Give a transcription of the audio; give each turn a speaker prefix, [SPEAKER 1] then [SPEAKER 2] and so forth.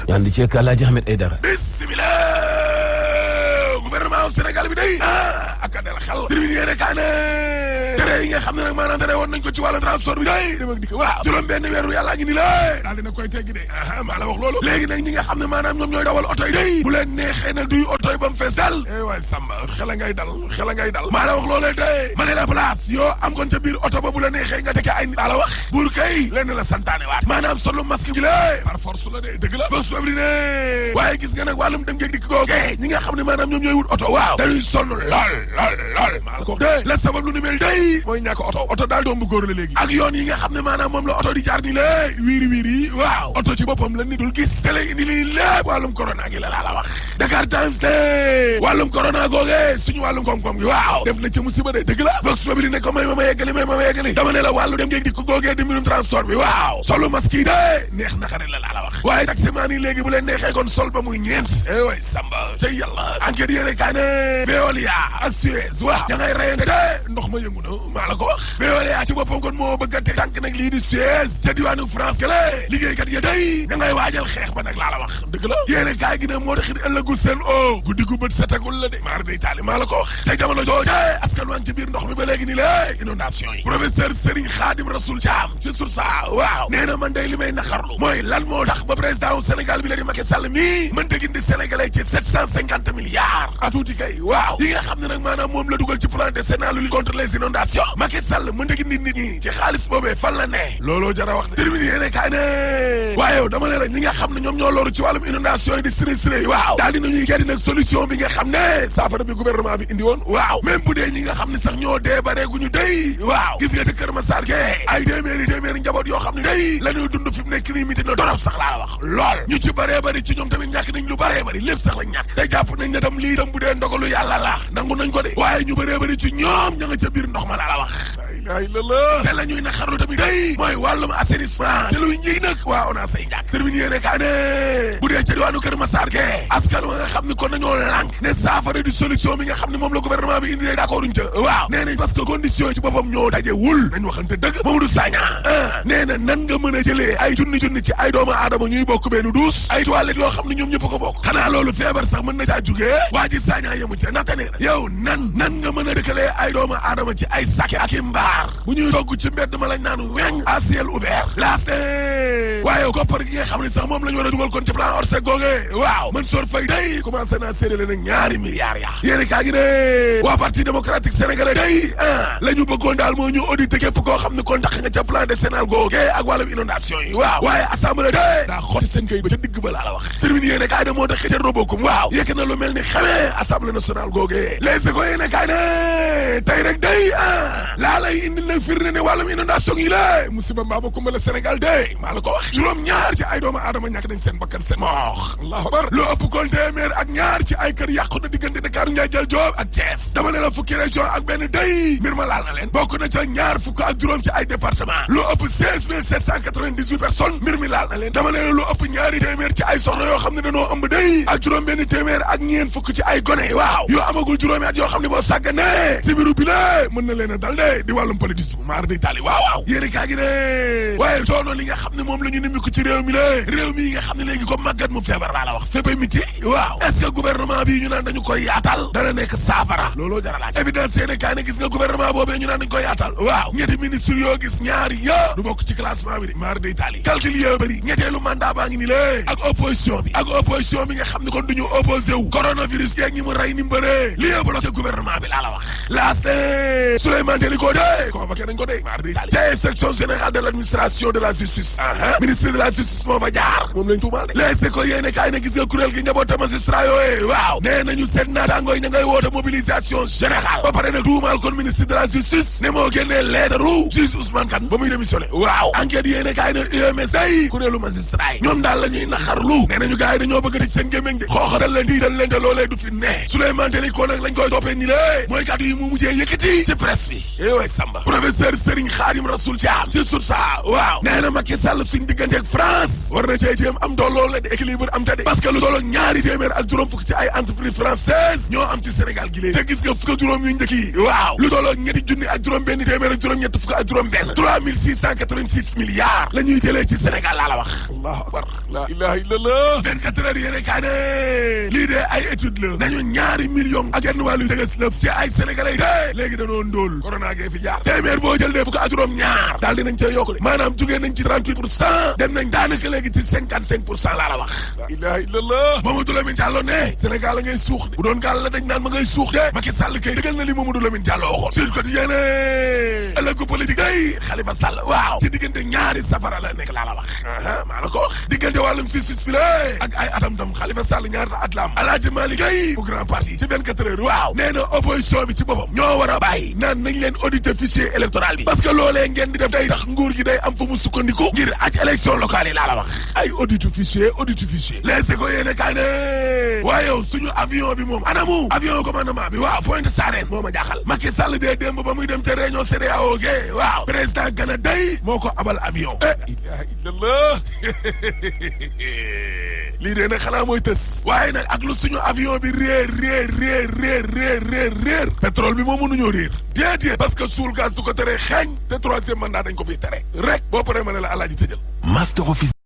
[SPEAKER 1] ñaan di ceek Alaaji Ahmed Aidara.
[SPEAKER 2] bismillah gouvernement Sénégal bi day ak dal xel tribune yéene kaa ne tere yi nga xam ne nag maanaam tere woon nañ ko ci wàllu transport bi day dem ak dikk waaw juróom benn weeru yàllaa ngi ni la daal dina koy teggi de maa la wax loolu léegi nag ñi nga xam ne maanaam ñoom ñooy dawal oto yi day bu leen neexee na duy oto yi ba mu fees dal waay Samba xela ngay dal maa la wax loolee day ma ne la place yoo am kon ca biir oto ba bu la neexee nga tekkee ay nit daa la wax buur kay lenn la santaane waat maanaam solo masque gi la par force la de dëgg la bés fabri ne waaye gis nga nag wàllum dem ngeeg dikk googe ñi nga xam ne maanaam ñoom ñooy wut oto waaw dañuy sonn lool maa la ko de la sabab lu ni mel day mooy ñàkk oto daal doom bu góor la léegi ak yoon yi nga xam ne maanaam moom la oto di jaar ni la wiiri waaw oto ci boppam la nit dul gis te lay indi lii lépp wàllum corona gi la laa la wax Dakar Times de wàllum corona googe suñu wàllum koom-koom gi waaw def na ci musiba de dëgg la box fabri ne ko may ma yeggali dama ne la wàllu dem ngeeg dikk googe di mbirum transport bi waaw solu masque yi de neex na xarit la laa la wax waaye taximaan yi léegi bu leen neexee kon sol ba muy ñeent way Samba ca yàlla enquête yéene kaa ne Veolia ak Suez waaw ña ngay rayante de ndox ma yëngu na maa la ko wax Veolia ci boppam kon moo bëgg a teg tànk nag lii di Suez ca diwaanu France ke le liggéeykat ya day ña ngay waajal xeex ba nag laa la wax dëgg la yéene kaay gi ne moo taxit ëllëgu seen o guddi gu bët setagul la de maar day taali maa la ko wax tey jamono jooje askan waa ngi ci biir ndox mi ba léegi ni la inondation yi professeur Serigne Khadim Rassoul Thiam ci sursa waaw nee na man day li may naxarlu mooy lan moo tax ba président Sénégal bi la di Macky Sall mi mënta gindi Sénégalais ci 750 milliards atuuti kay waaw yi nga xam ne nag maanaam moom la dugal ci plan décennal lutte contre les inondations Macky Sall mënta gindi nit ñi ci xaalis boobee fan la ne looloo jara wax de terminé yéene kaay ne waaye dama ne la ñi nga xam ne ñoom ñoo loru ci wàllum inondation yi di sinistré yi waaw daal dinañuy geddi nag solution bi nga xam ne saafara bi gouvernement bi indi woon waaw même bu dee ñi nga xam ne sax ñoo dee bareeguñu day waaw gis nga ca Kër Massar ge ay téeméeri njaboot yoo xam ne day la ñuy dund fi mu nekk nii miti na dorop sax laa la wax lool ñu ci baree bari ci ñoom tamit ñàkk nañ lu baree bari lépp sax la ñàkk te jàpp nañ ne tam lii tam bu dee ndogalu yàlla la nangu nañ ko de waaye ñu baree bari ci ñoom ña nga ca biir ndox ma laa la wax ay la te la ñuy naqarlu tamit day mooy wàllum assainissement te luy njëg nag waaw on a say njàkk terminé yéene kaa ne bu dee ca diwaanu Kër Massar ge askan wa nga xam ne kon nañoo lànk ne saafara di solution bi nga xam ne moom la gouvernement bi indi d'accord uñ ca waaw nee nañ parce que condition yi ci boppam ñoo dajewul nañ waxante dëgg Mamadou Sagna nee na nan nga mën a jëlee ay junni ci ay doomu aadama ñuy bokk benn duus ay toilettes yoo xam ne ñoom ñëpp ko bokk xanaa loolu feebar sax mën na caa jugee waa ji Sagna yemu ca ndaxte nee na yow nan nga mën a dëkkalee ay doomu aadama ci ay sàkke ak i mbaar bu ñuy togg ci mbedd ma lañ naan weng à ciel ouvert waaye koppar gi nga xam ne sax moom la ñu war a dugal kon ci plan Orsec googe waaw Mansour Faye day commencé naa séddale nag ñaari milliards ya yéeni kaa gi ne waa parti démocratique sénégalais day la ñu bëggoon daal moo ñu audité képp koo xam ne kon tax nga ca plan décennal googe ak wàllum inondation yi waaw waaye assemblée day daa xotti seen kayit ba ca digg ba laa la wax terminé yéene kaay ne moo tax Thierno Bocoum waaw yekk na lu mel ni xamee assemblée nationale googe les écoles yéene kaay ne tey rek day laa lay indi nag firnde ne wàllum inondation yi la musiba mbaa ba kumba la Sénégal day maa la ko wax juróom ñaar ci ay doomu aadama ñàkk nañ seen bakkan seen moox allahu akbar lu ëpp kon téeméer ak ñaar ci ay kër yàqu na diggante Dakar Ndiaye Jël Joob ak Thiès dama ne la fukki région ak benn day mbir ma laal na leen bokk na ca ñaar fukk ak juróom ci ay département lu ëpp 16 798 personnes mbir mi laal na leen dama ne la lu ëpp ñaari téeméer ci ay soxna yoo xam ne dañoo ëmb day ak juróom benn téeméer ak ñeen fukk ci ay gone waaw yoo amagul juróomi at yoo xam ne boo sàggane sibiru bi la mën na leen a dal de di wàllum politisme maar di tali waaw yéeni kaa gi ne waaye coono li nga xam ne moom la ñu nimi ko ci réew mi la réew mi nga xam ne léegi ko màggat mu feebar laa la wax féppay miti waaw est-ce que gouvernement bi ñu naan dañu koy yaatal dana nekk saafara looloo jar a laaj évidence yéene kaa ne gis nga gouvernement boobee ñu naan dañu koy yaatal waaw ñetti ministre yoo gis ñaari ya du bokk ci classement bi di maar day taali calcul yo bëri ñetteelu mandat baa ngi ni lée ak opposition bi nga xam ne kon duñu opposé wu coronavirus yeeg ñi mu rey ni mbëree li bloqué gouvernement bi laa la wax laaste Souleymane Teliko de convoqué nañ ko de maar day taali ca section générale de l'administration de la justice ministre de la justice moo fa jaar moom lañ tuumaal de les écoles yéene kaay ne gis nga kuréel gi njaboote magistrat yooyu waaw nee nañu seen naataangooy ña ngay woote mobilisation générale ba pare nag tuumaal kon ministre de la justice ne moo génnee lettre juge Ousmane Kane ba muy démissionné waaw enquête yéene kaay ne UMS day kuréelu magistrat yi ñoom daal la ñuy naxarlu nee nañu gars yi dañoo bëgg a tëj seen gémmiñ de xooxatal leen tiital leen te loolee du fi ne Souleymane Teliko nag lañ koy toppee ni lée mooy kàddu yi mu mujjee yëkkati ci presse bi way Samba professeur Serigne Khadim Rassoul Thiam ci sursa waaw nee na Macky Sall suñ diggante ak France war na cee jéem am tolloo la de équilibre am ta de parce que lu tolloog ñaari téeméer ak juróom fukk ci ay entreprise française ñoo am ci Sénégal gi léegi te gis nga fukk ak juróom yu njëkk yi waaw lu tolloog ñetti junni ak juróom benn téeméer ak juróom ñett fukk ak juróom benn 3686 milliards la ñuy jëlee ci Sénégal laa la wax allahu akbar la ilaha illallah 24 heures yéene kaa ne lii de ay étude la nañu ñaari millions ak genn wàllu teges lëf ci ay sénégalais de léegi danoo ndóol corona gee fi jaar téeméer boo jël de fukk ak juróom ñaar daal dinañ cee yokku de maanaam jugee nañ ci 38% dem nañ daanaka léegi ci 55% laa la wax la ilaha illallah Mamadou Lamine Diallo ne Sénégal la ngay suux de bu doon gaal la dañ naan ma ngay suux de Macky Sall kay dëggal na li Mamadou Lamine Diallo waxoon Sud Quotidien ëllëgu politique ay Khalifa Sall waaw ci diggante ñaari safara la nekk laa la wax maa la ko wax diggante wàllum justice bi la ak ay atam tam Khalifa Sall ñaata at la am Alaaji Malick Gaye bu grand parti ci 24 heures waaw nee na opposition bi ci boppam ñoo war a bàyyi naan nañ leen auditer fichier électoral bi parce que loolee ngeen di def day tax nguur gi day am fu mu sukkandiku ngir ak élection locale yi laa la wax ay auditu fichier les ko yéene kaa ne waaye yow suñu avion bi moom anamu avion commandement bi waaw Pointe Sarène moo ma jaaxal Macky Sall dee démb ba muy dem ca réunion CEDEAO ge waaw président Gana day moo ko abal avion ilaha illallah lii dee nag xanaa mooy tës waaye nag ak lu suñu avion bi réer pétrole bi moom mënuñoo réer déedéet parce que suul gaz du ko tere xeeñ te troisième mandat dañ ko fiy tere rek boo paree ma ne la alaaji tëjal Master Office